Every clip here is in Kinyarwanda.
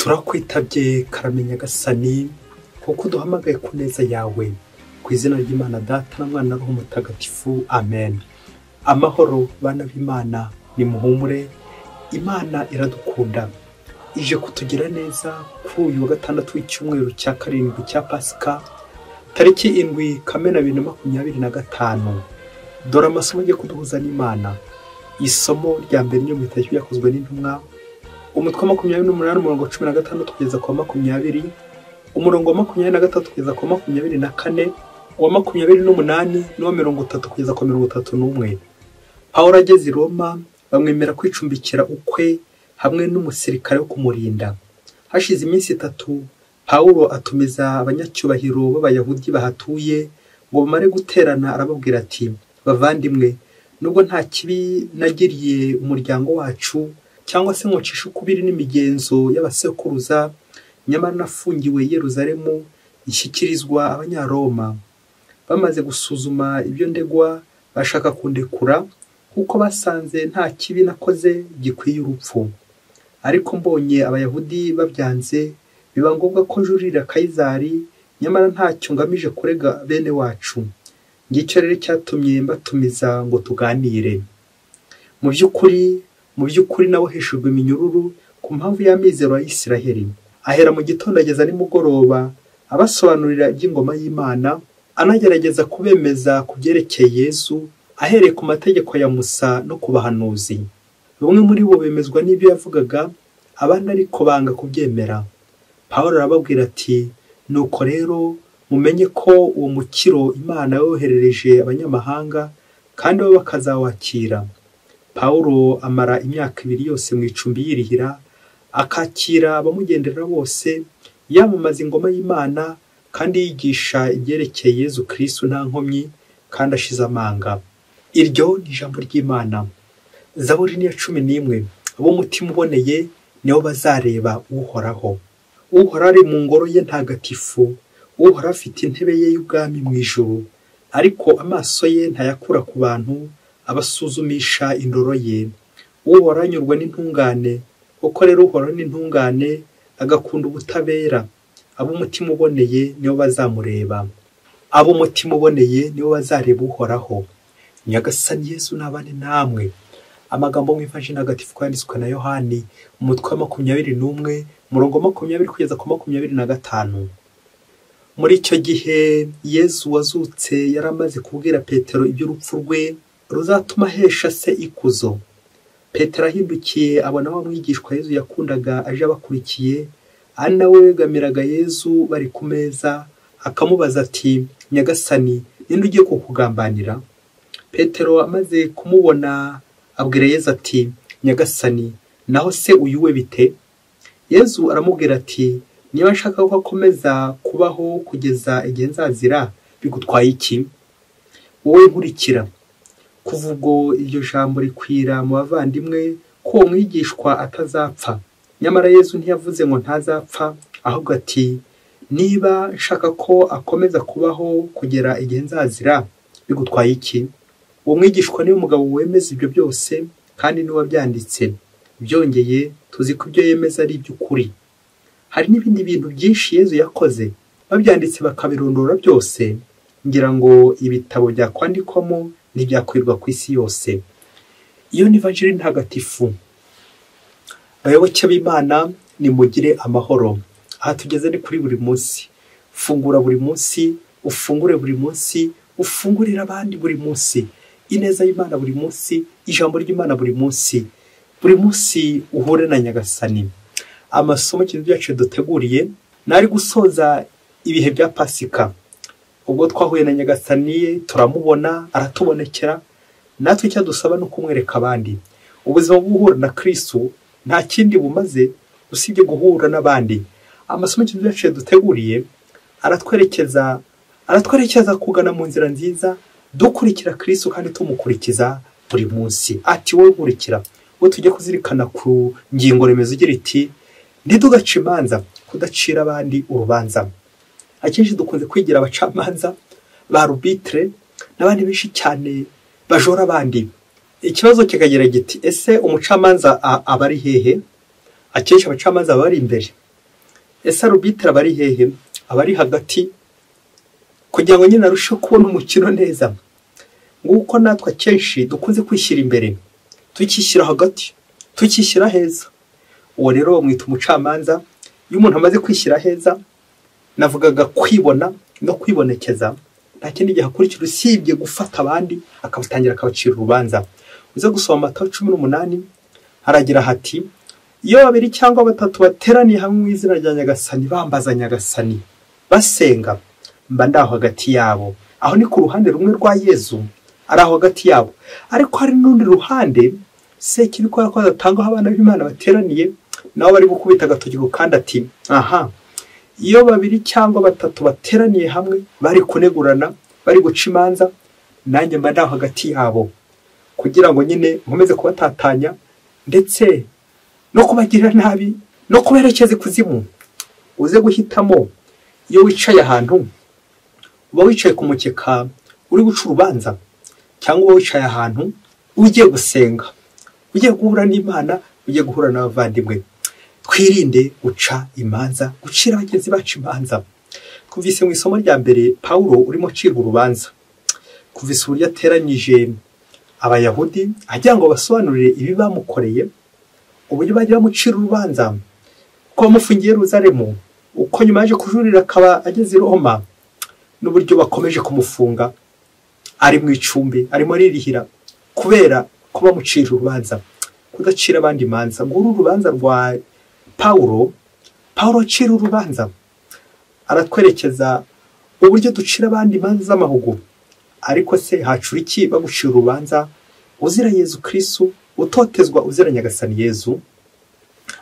Turakwitabye karame Nyagasani, kuko uduhamagaye ku neza yawe. Ku izina ry'Imana Data na Mwana na Roho Mutagatifu, amen. Amahoro bana b'Imana, nimuhumure, Imana iradukunda. Ije kutugira neza kuri uyu wa gatandatu w'icyumweru cya karindwi cya Pasika, tariki 7 Kamena 2025. Dore amasomo agiye kuduhuza n'Imana. Isomo rya mbere ryo mu bitabo byakozwe n'intumwa, umutwe wa 28 umurongo 16 kugeza ku wa 20, umurongo wa 23 kugeza ku wa 24, uwa 28 n'uwa 30 kugeza ku wa 31. Pawulo ageze i Roma bamwemera kwicumbikira ukwe hamwe n'umusirikare wo kumurinda. Hashize iminsi 3 Pawulo atumiza abanyacyubahiro b'Abayahudi bahatuye ngo bamare guterana, arababwira ati: bavandimwe, nubwo nta kibi nagiriye umuryango wacu cyangwa se ngo ncishe ukubiri n'imigenzo y'abasekuruza, nyamara nafungiwe i Yerusalemu nshyikirizwa Abanyaroma. Bamaze gusuzuma ibyo ndegwa bashaka kundekura, kuko basanze nta kibi nakoze gikwiye urupfu. Ariko mbonye Abayahudi babyanze, biba ngombwa ko njurira Kayizari, nyamara ntacyo ngamije kurega bene wacu. Ngicyo rero cyatumye mbatumiza ngo tuganire. Mu by'ukuri naboheshejwe iminyururu ku mpamvu y'amizero ya Isiraheli. Ahera mu gitondo ageza nimugoroba abasobanurira iby'ingoma y'Imana, anagerageza kubemeza ku byerekeye Yesu, ahereye ku mategeko ya Musa no ku bahanuzi. Bamwe muri bo bemezwa n'ibyo yavugaga, abandi ariko banga kubyemera. Pawulo arababwira ati: nuko rero mumenye ko uwo mukiro Imana yoherereje abanyamahanga, kandi bo bakazawakira. Pawulo amara imyaka 2 yose mu icumbi yirihira, akakira abamugenderera bose, yamamaza ingoma y'Imana kandi yigisha ibyerekeye Yesu Kristo nta nkomyi kandi ashize amanga. Iryo ni ijambo ry'Imana. Zaburi ni ya 11. Ab'umutima uboneye nibo bazareba Uhoraho. Uhoraho ari mu ngoro ye ntagatifu, Uhoraho afite intebe ye y'ubwami mu ijuru, ariko amaso ye ntayakura ku bantu, abasuzumisha indoro ye. Uhoraho anyurwa n'intungane, kuko rero Uhoraho n'intungane, agakunda ubutabera. Ab'umutima uboneye nibo bazamureba. Ab'umutima uboneye nibo bazareba Uhoraho. Nyagasani Yesu nabane namwe. Amagambo mu Ivanjiri Ntagatifu yanditswe na Yohani, umutwe wa 21, umurongo wa 20 kugeza ku 25. Muri icyo gihe Yesu wazutse yari amaze kubwira Petero iby'urupfu rwe ruzatuma ahesha se ikuzo. Petero ahindukiye abona wa mwigishwa Yesu yakundaga aje abakurikiye, ari nawe wegamiraga Yesu bari ku meza, akamubaza ati: Nyagasani, ninde ugiye kukugambanira? Petero amaze kumubona abwira Yesu ati: Nyagasani, naho se uyu we bite? Yesu aramubwira ati: niba nshaka ko akomeza kubaho kugeza igihe nzazira, bigutwaye iki? Wowe nkurikira. Kuva ubwo iryo jambo rikwira mu bavandimwe ko uwo mwigishwa atazapfa. Nyamara Yesu ntiyavuze ngo ntazapfa, ahubwo ati: niba nshaka ko akomeza kubaho kugera igihe nzazira, bigutwaye iki? Uwo mwigishwa niwe mugabo wemeza ibyo byose, kandi niwe wabyanditse. Byongeye tuzi ko ibyo yemeza ari iby'ukuri. Hari n'ibindi bintu byinshi Yesu yakoze, babyanditse bakabirondora byose, ngira ngo ibitabo byakwandikwamo ntibyakwirwa ku isi yose. Iyo ni Ivanjiri Ntagatifu. Bayoboke b'Imana, nimugire amahoro. Aha tugeze ni kuri buri munsi. Fungura buri munsi, ufungure buri munsi, ufungurira abandi buri munsi. Ineza y'Imana buri munsi, ijambo ry'Imana buri munsi. Buri munsi uhure na Nyagasani. Amasomo kintu byacu duteguriye nari gusoza ibihe bya Pasika. Ubwo twahuye na Nyagasani turamubona, aratubonekera, natwe icyo dusaba no kumwereka abandi. Ubuzima bwo guhura na Kristo nta kindi bumaze usibye guhura n'abandi. Amasomo kintu byacu duteguriye aratwerekeza kugana mu nzira nziza, dukurikira Kristo kandi tumukurikiza buri munsi. Ati wowe nkurikira. Ubwo tujye kuzirikana ku ngingo remezo igira iti: ntidugace imanza, kudacira abandi urubanza. Akenshi dukunze kwigira abacamanza ba arbitre n'abandi benshi cyane bajora abandi. Ikibazo kikagira giti: ese umucamanza aba ari hehe? Akenshi abacamanza baba bari imbere. Ese arubitire aba ari hehe? Aba ari hagati kugira ngo nyine arusheho kubona umukino neza. Nguko natwe akenshi dukunze kwishyira imbere, tukishyira hagati, tukishyira heza. Uwo rero bamwita umucamanza. Iyo umuntu amaze kwishyira heza, navugaga kwibona no kwibonekeza, nta kindi gihe akurikira usibye gufata abandi akabatangira akabacira urubanza. Uze gusoma Matayo 18 haragira hati: iyo babiri cyangwa batatu bateraniye hamwe mu izina rya Nyagasani bambaza Nyagasani basenga, mba ndaho hagati yabo. Aho ni ku ruhande rumwe rwa Yezu, ari aho hagati yabo. Ariko hari n'urundi ruhande Sekibi kubera ko adatanga aho abana b'Imana bateraniye, nabo bari gukubita agatoki kandi ati: aha, iyo babiri cyangwa batatu bateraniye hamwe bari kunegurana, bari guca imanza, nanjye mba ndaho hagati yabo, kugira ngo nyine nkomeze kubatatanya ndetse no kubagirira nabi no kuberekeza ikuzimu. Uze guhitamo. Iyo wicaye ahantu, uba wicaye ku mukeka uri guca urubanza, cyangwa uba wicaye ahantu ugiye gusenga, ugiye guhura n'Imana, ugiye guhura n'abavandimwe. Twirinde guca imanza, gucira bagenzi bacu imanza. Twumvise mu isomo rya mbere Pawulo urimo acirwa urubanza. Twumvise uburyo ateranyije Abayahudi agira ngo basobanurire ibi bamukoreye, uburyo bagiye bamucira urubanza, uko bamufungiye Yeruzalemu, uko nyuma yaje kujurira akaba ageze i Roma, n'uburyo bakomeje kumufunga ari mu icumbi, arimo aririhira kubera ko bamucira urubanza. Kudacira abandi imanza. Nguru urubanza rwa Pawulo. Pawulo acira urubanza, aratwerekeza uburyo ducira abandi imanza z'amahugu. Ariko se hacura iki bagucira urubanza uzira Yezu Kristu, utotezwa uzira Nyagasani Yezu?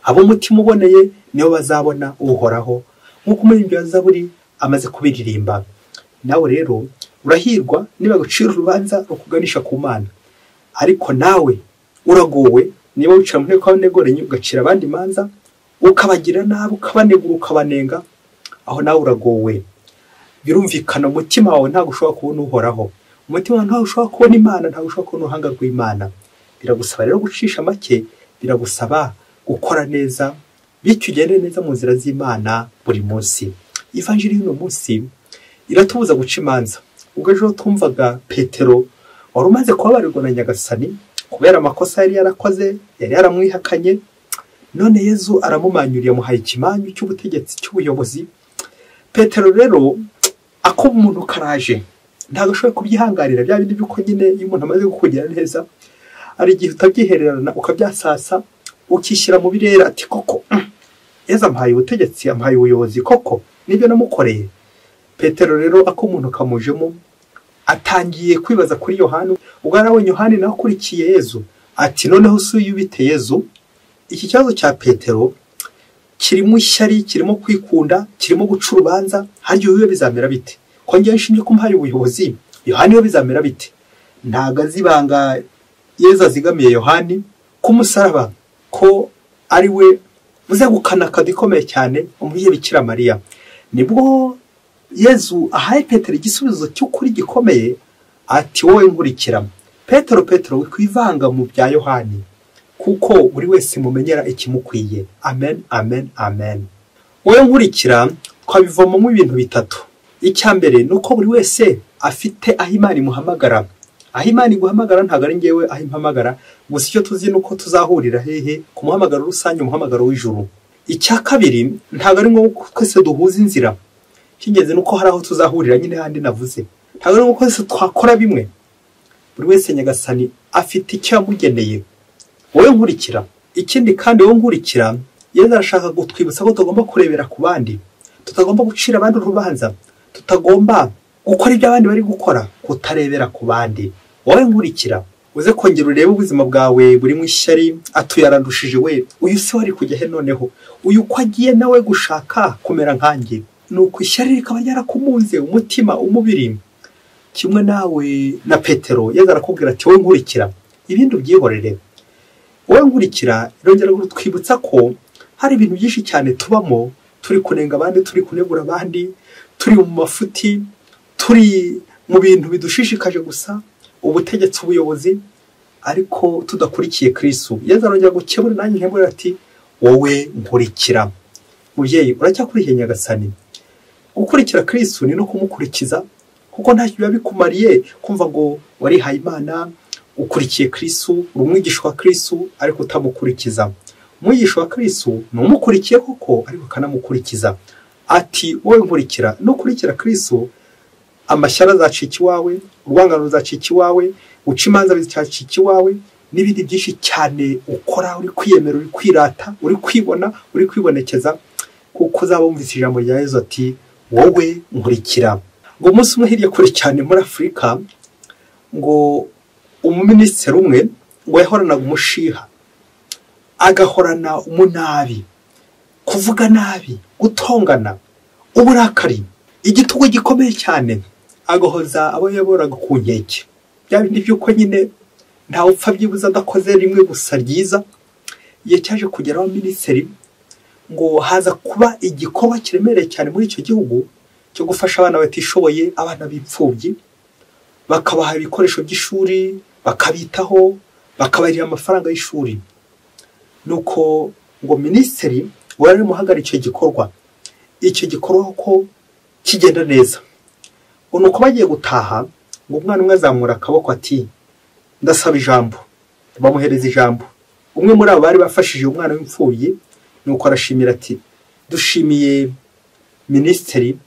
Abo umutima uboneye nibo bazabona Uhoraho, nk'uko umuririmbyi wa Zaburi amaze kubiririmba. Nawe rero urahirwa niba gucira urubanza rukuganisha ku Mana, ariko nawe uragowe niba wicara mu nteko y'abanegoranye ugacira abandi imanza, ukabagira nabi, ukabanegura, ukabanenga, aho nawe uragowe. Birumvikana umutima wawe ntabwo ushobora kubona Uhoraho, umutima wawe ntabwo ushobora kubona Imana, ntabwo ushobora kubona uruhanga rw'Imana. Biragusaba rero gucisha make, biragusaba gukora neza, bityo ugende neza mu nzira z'Imana buri munsi. Ivanjiri y'uno munsi iratubuza guca imanza. Ubwo ejo twumvaga Petero wari umaze kubabarirwa na Nyagasani kubera amakosa yari yarakoze, yari yaramwihakanye, none Yezu aramumanyuriye, amuhaye ikimanyu cy'ubutegetsi cy'ubuyobozi. Petero rero ako umuntu karaje, ntabwo ashoboye kubyihanganira. Bya bindi by'uko nyine iyo umuntu amaze kukugira neza, hari igihe utabyihererana ukabyasasa, ukishyira mu birere ati: koko Yezu ampaye ubutegetsi, ampaye ubuyobozi, koko nibyo namukoreye. Petero rero ako umuntu kamujemo, atangiye kwibaza kuri Yohani. Ubwo yarabonye Yohani nawe akurikiye Yezu, ati: noneho si uyu bite Yezu? Iki kibazo cya Petero kirimo ishyari, kirimo kwikunda, kirimo guca urubanza. Harya uyu bizamera bite? Ko njye nshimye ko mpaye ubuyobozi, Yohani we bizamera bite? Ntago azi ibanga Yezu azigamiye Yohani ku musaraba, ko ari we uzegukana akadu ikomeye cyane umubyeyi Bikira Mariya. Nibwo Yezu ahaye Petero igisubizo cy'ukuri gikomeye, ati: wowe nkurikira. Petero, Petero, wikwivanga mu bya Yohani, kuko buri wese mumenyera ikimukwiye. Amen, amen, amen. Wowe nkurikira twabivomamo ibintu bitatu. Icya mbere ni uko buri wese afite aho Imana imuhamagara. Aho Imana iguhamagara ntabwo ari ngewe aho impamagara, gusa icyo tuzi ni uko tuzahurira hehe? Ku muhamagaro rusange, umuhamagaro w'ijuru. Icya kabiri, ntabwo ari ngombwa twese duhuza inzira. Icy'ingenzi ni uko hari aho tuzahurira nyine handi navuze. Ntabwo ari ngombwa twese twakora bimwe. Buri wese Nyagasani afite icyo yamugeneye. Wowe nkurikira. Ikindi kandi wowe nkurikira, Yezu arashaka kutwibutsa ko tugomba kurebera ku bandi, tutagomba gucira abandi urubanza, tutagomba gukora ibyo abandi bari gukora, kutarebera ku bandi. Wowe nkurikira, uze kongera urebe ubuzima bwawe burimo ishyari, atuye arandushije we, uyu se wari kujya he noneho, uyu uko agiye nawe gushaka kumera nkanjye. Nuko ishyari rikaba ryarakumunze umutima, umubiri. Kimwe nawe na Petero, Yezu arakubwira ati: wowe nkurikira, ibindi ubyihorere. Wowe nkurikira irongera kutwibutsa ko hari ibintu byinshi cyane tubamo, turi kunenga abandi, turi kunegura abandi, turi mu mafuti, turi mu bintu bidushishikaje gusa, ubutegetsi, ubuyobozi, ariko tudakurikiye Kristu. Yezu arongera gukebura nanjye nkebura ati: wowe nkurikira. Mubyeyi, uracyakurikiye Nyagasani? Gukurikira Kristu ni no kumukurikiza, kuko ntacyo biba bikumariye kumva ngo warihaye Imana, ukurikiye Kristu, uri umwigisha wa Kristu ariko utamukurikiza. Umwigisha wa Kristu ni umukurikiye koko ariko akanamukurikiza. Ati wowe nkurikira, nukurikira Kristu amashyara azacika iwawe, urwangano ruzacika iwawe, guca imanza bizacika iwawe, n'ibindi byinshi cyane ukora uri kwiyemera, uri kwirata, uri kwibona, uri kwibonekeza, kuko uzaba wumvise ijambo rya Yezu ati wowe nkurikira. Ngo umunsi umwe hirya kure cyane muri Afurika, ngo umuminisitiri umwe ngo yahoranaga umushiha, agahorana umunabi, kuvuga nabi, gutongana, uburakari, igitugu gikomeye cyane, agahoza abo yaboraga ku nkeke. Bya bindi by'uko nyine ntawe upfa byibuze adakoze rimwe gusa ryiza. Igihe cyaje kugeraho minisitiri ngo haza kuba igikorwa kiremereye cyane muri icyo gihugu cyo gufasha abana batishoboye, abana b'imfubyi, bakabaha ibikoresho by'ishuri, bakabitaho, bakabarira amafaranga y'ishuri. Nuko ngo minisitiri wari muhagarariye icyo gikorwa, icyo gikorwa ko kigenda neza. Ngo nuko bagiye gutaha, ngo umwana umwe azamura akaboko ati ndasaba ijambo. Bamuhereza ijambo. Umwe muri abo bari bafashije umwana w'imfubyi, nuko arashimira ati dushimiye minisitiri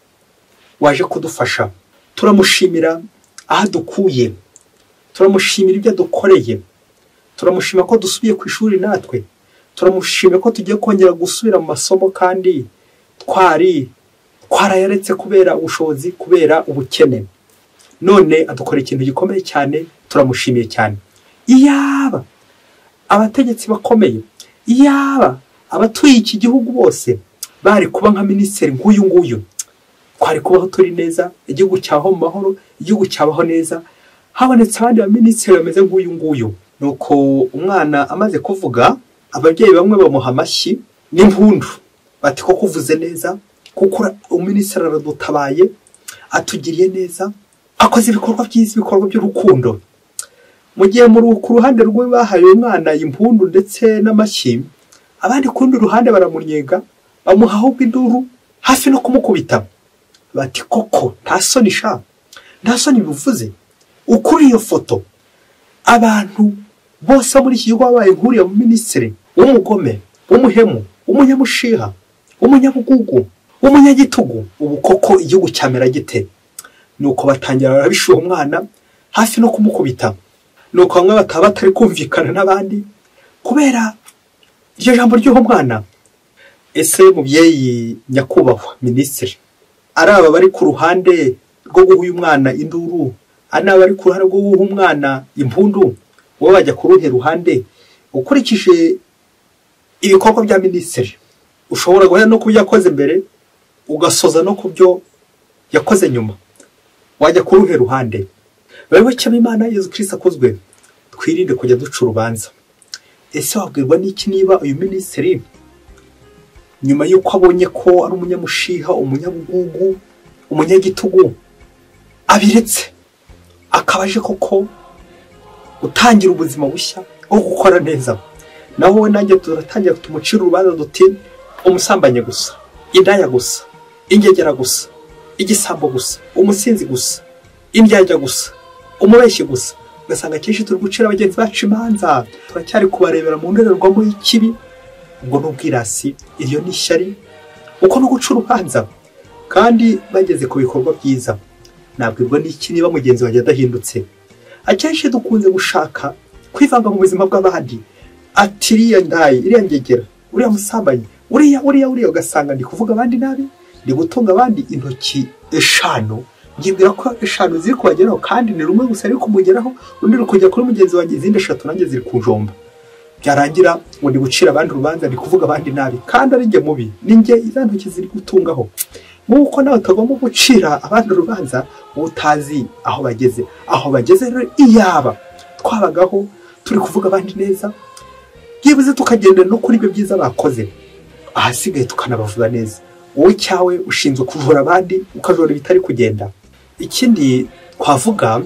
waje kudufasha, turamushimira aho dukuye, turamushimira ibyo dukoreye, turamushima ko dusubiye ku ishuri natwe, turamushimira ko tugiye kongera gusubira mu masomo kandi twari twarayaretse kubera ubushobozi, kubera ubukene. None adukora ikintu gikomeye cyane, turamushimiye cyane. Iyaba abategetsi bakomeye, iyaba abatuye iki gihugu bose bari kuba nka minisitiri nk'uyu nguyu, twari kubaho turi neza, igihugu cyabaho mu mahoro, igihugu cyabaho neza, habonetse abandi ba minisitiri bameze nk'uyu nguyu. Nuko umwana amaze kuvuga, ababyeyi bamwe bamuha amashyi n'impundu, bati ko kuvuze neza, kuko umuminisitiri aradutabaye, atugiriye neza, akoze ibikorwa byiza, ibikorwa by'urukundo. Mu gihe ku ruhande rwe bahaye umwana impundu ndetse n'amashyi, abandi ku rundi ruhande baramunnyega, bamuha ahubwo induru, hafi no kumukubita. Bati koko nta soni sha, nta soni bivuze. Ukuri iyo foto, abantu bose muri iki gihugu babaye nk'uriya minisitiri w'umugome, w'umuhemu, w'umunyamushiha, w'umunyabugugu, w'umunyagitugu, ubu koko igihugu cyamera gite? Nuko batangira barabishuha umwana hafi no kumukubita. Nuko bamwe bataba batari kumvikana n'abandi kubera iryo jambo ry'uwo mwana. Ese mubyeyi nyakubahwa minisitiri, ari aba bari ku ruhande rwo guha uyu mwana induru, ari n'aba bari ku ruhande rwo guha umwana impundu, wowe bajya ku ruhe ruhande? Ukurikije ibikorwa bya minisitiri, ushobora guhera no ku byo yakoze mbere, ugasoza no ku byo yakoze nyuma, wajya ku ruhe ruhande? Bayoboke b'Imana Yezu Kristo akozwe, twirinde kujya duca urubanza. Ese wabwirwa n'iki niba uyu minisitiri nyuma y'uko abonye ko ari umunyamushiha, umunyabugugu, umunyagitugu, abiretse akaba aje koko gutangira ubuzima bushya bwo gukora neza? Naho we nanjye turatangira tumucira urubanza duti umusambanye gusa, indaya gusa, ingegera gusa, igisambo gusa, umusinzi gusa, indyarya gusa, umubeshyi gusa. Ugasanga kenshi turi gucira bagenzi bacu imanza, turacyari kubarebera mu ndorerwamo y'ikibi. Ubwo ni ubwirasi, iryo ni ishyari, uko no guca urubanza. Kandi bageze ku bikorwa byiza, nabwirwa n'iki niba mugenzi wanjye adahindutse? Akenshi dukunze gushaka kwivanga mu buzima bw'abandi, ati iriya ndayi, iriya ngegera, uriya musambanyi, uriya uriya uriya, ugasanga ndi kuvuga abandi nabi, ndi gutunga abandi intoki eshanu, ngibwira ko eshanu ziri kubageraho kandi ni rumwe gusa riri kumugeraho, urundi ruri kujya kuri mugenzi wanjye, izindi eshatu nanjye ziri kunjomba. Byarangira ngo ndi gucira abandi urubanza, ndi kuvuga abandi nabi, kandi ari njye mubi, ni njye iza ntoki ziri gutungaho. Nk'uko nawe utagomba gucira abandi urubanza utazi aho bageze. Aho bageze rero, iyaba twabagaho turi kuvuga abandi neza, byibuze tukagendera no kuri ibyo byiza bakoze, ahasigaye tukanabavuga neza. Wowe cyawe ushinzwe kuvura abandi, ukajora ibitari kugenda. Ikindi twavuga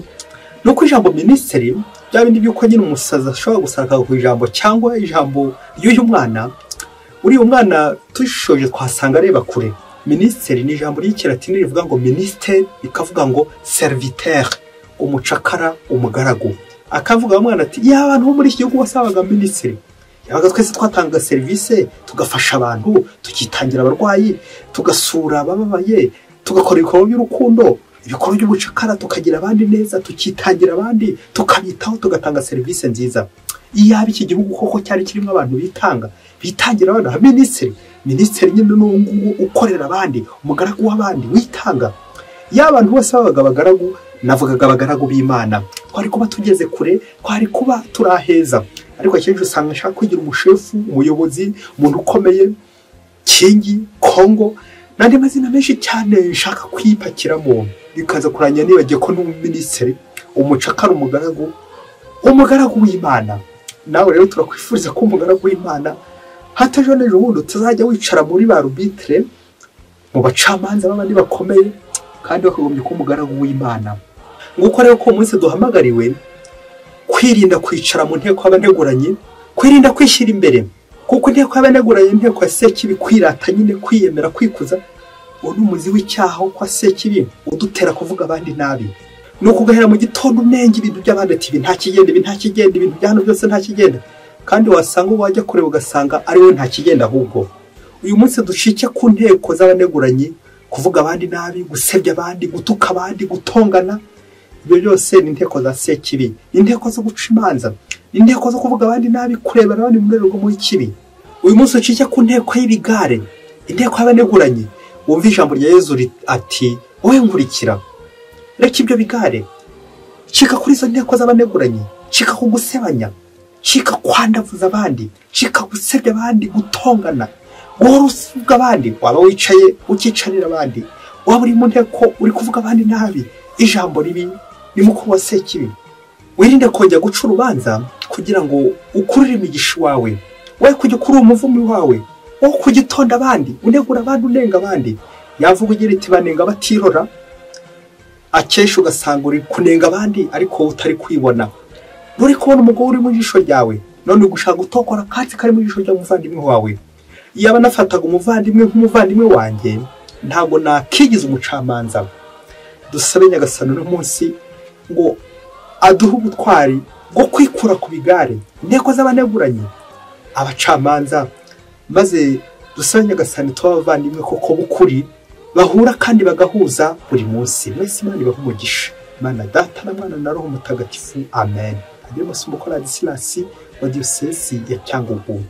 ni uko ijambo minisitiri, bya bindi by'uko nyine umusazi ashobora gusaka ku ijambo cyangwa ijambo ry'uyu mwana, Uriya mwana tushoje twasanga areba kure. Minisitiri ni ijambo ry'ikilatini rivuga ngo minister, rikavuga ngo serviteur, umucakara, umugaragu. Akavuga umwana ati ya abantu bo muri iki gihugu basabaga minisitiri, yabaga twese twatanga serivisi, tugafasha abantu, tukitangira abarwayi, tugasura abababaye, tugakora ibikorwa by'urukundo, ibikorwa by'ubucakara, tukagira abandi neza, tukitangira abandi, tukabitaho, tugatanga serivisi nziza. Iyaba iki gihugu koko cyari kirimo abantu bitanga, bitangira abandi, minisitiri, minisitiri nyine n'uwo ukorera abandi, umugaragu w'abandi witanga. Ya abantu bose babaga abagaragu, navugaga abagaragu b'Imana, twari kuba tugeze kure, twari kuba turaheza. Ariko akenshi usanga nshaka kugira umushefu, umuyobozi, umuntu ukomeye, Kingi, Kongo, n'andi mazina menshi cyane nshaka kwipakiramo, bikaza kurangira nibagiye ko n'umuminisitiri, umucakara, umugaragu, umugaragu w'Imana. Nawe rero turakwifuriza ko umugaragu w'Imana hatajo n'ejo bundi utazajya wicara muri ba rubitre, mu bacamanza b'abandi bakomeye, kandi bakagombye kuba umugaragu w'Imana. Nguko rero ko umunsi duhamagariwe kwirinda kwicara mu nteko y'abaneguranye, kwirinda kwishyira imbere, kuko inteko y'abaneguranye inteko ya Sekibi, kwirata nyine, kwiyemera, kwikuza, uwo ni umuzi w'icyaha kwa Sekibi udutera kuvuga abandi nabi. Nuko ugahera mu gitondo unenga ibintu by'abandi ati ibi nta kigenda, ibi nta kigenda, ibintu bya hano byose nta kigenda, kandi wasanga wajya kureba ugasanga ari we nta kigenda. Ahubwo uyu munsi ducike ku nteko z'abaneguranye, kuvuga abandi nabi, gusebya abandi, gutuka abandi, gutongana, ibyo byose ni inteko za Sekibi, ni inteko zo guca imanza, ni inteko zo kuvuga abandi nabi, kurebera abandi mu ndorerwamo y'ikibi. Uyu munsi ucike ku nteko y'ibigare, inteko y'abaneguranye, wumva ijambo rya Yezu ati wowe nkurikira. Reka ibyo bigare, cika kuri izo nteko z'abaneguranye, cika ku gusebanya, cika kwandavuza abandi, cika gusebya abandi, gutongana, guhora uvuga abandi. Waba wicaye ukicarira abandi, waba uri mu nteko uri kuvuga abandi nabi, ijambo ribi ni mukuru wa Sekibi. Wirinde kongera guca urubanza kugira ngo ukurure imigisha wawe, we kujya ukura umuvumo wawe, wo kugitonda abandi, unegura abandi, unenga abandi. Yavuga ugira iti banenga batirora, akenshi ugasanga uri kunenga abandi ariko utari kwibona. Nturi kubona umugore uri mu jisho ryawe, none ugushaka gutokora akatsi kari mu jisho ry'umuvandimwe wawe. Iyaba nafataga umuvandimwe nk'umuvandimwe wanjye, ntabwo nakigize umucamanza. Dusabe Nyagasani uno munsi ngo aduhe ubutwari bwo kwikura ku bigare, inteko z'abaneguranye, abacamanza, maze dusabe Nyagasani tuba abavandimwe koko bukuri, bahura kandi bagahuza buri munsi. Mwese Imana ibahe umugisha. Imana Data na Mwana na Roho Mutagatifu. Amen. Padiri Masumbuko Ladislas wa Diyosezi ya Cyangugu.